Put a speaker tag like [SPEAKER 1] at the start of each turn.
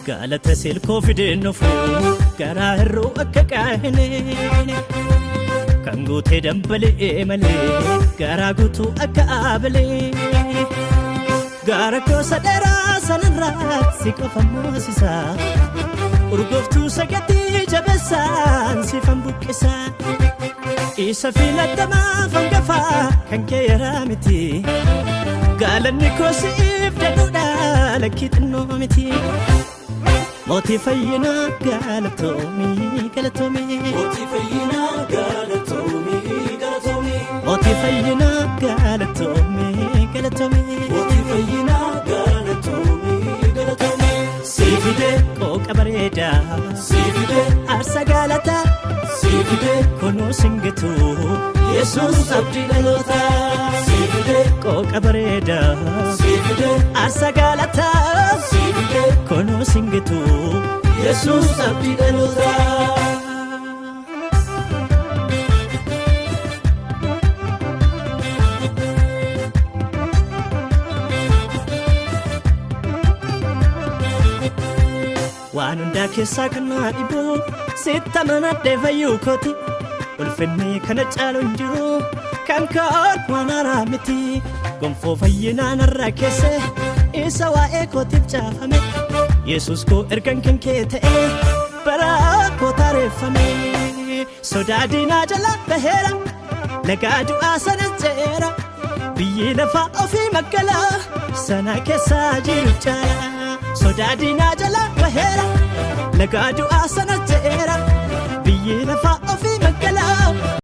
[SPEAKER 1] Galata silkoo fideen dhufu garaa hir'uu akka qaahine. Kan guutee dambali'ee malee garaa guutuu akka aabalee. Gaara koosa dheeraa sanarraa si qofa moosisa. Urgooftuu sagatii jabeessaan sifan buqqisa. Isa filatamaa hangafaa kan kee yaraa miti. Gaalanni koo si'iif jedhudha lakkii xinnoo miti. Mootii fayyinaa galatoomii galatoomii.
[SPEAKER 2] Mootii fayyinaa galatoomii galatoomii.
[SPEAKER 1] Mootii fayyinaa galatoomii galatoomii.
[SPEAKER 2] Mootii fayyinaa galatoomii galatoomii.
[SPEAKER 1] Siifidee qooqa bareedaa.
[SPEAKER 2] Siifidee
[SPEAKER 1] Aarsaa galataa.
[SPEAKER 2] siifidee
[SPEAKER 1] Kunoo singituu.
[SPEAKER 2] Yesuus abdii dhalootaa. Siifidee
[SPEAKER 1] Qooqa bareedaa.
[SPEAKER 2] siifidee
[SPEAKER 1] Aarsaa galataa.
[SPEAKER 2] siifidee
[SPEAKER 1] Kunoo singituu.
[SPEAKER 2] Yesuus abdii dhalootaa.
[SPEAKER 1] Waan hundaa keessaa kan naa dhibu sitta manadhee fayyuu kooti. Ulfinni kana caalu hin jiru kan ka'oon waan haaraa miti. Gonfoo fayyinaa narraa keesse isa waa'ee kootiif caafame. Yesuus koo ergan kan kee ta'e bara koo taareeffame. Sodaa diinaa jala baheera lagaa du'aa sana ceera. Biyyi lafaa ofii magaalaa sana keessa jiru caala. Sodaa diinaa jala baheera lagaa du'aa sana ceera. Biyyi lafaa ofii magaalaa.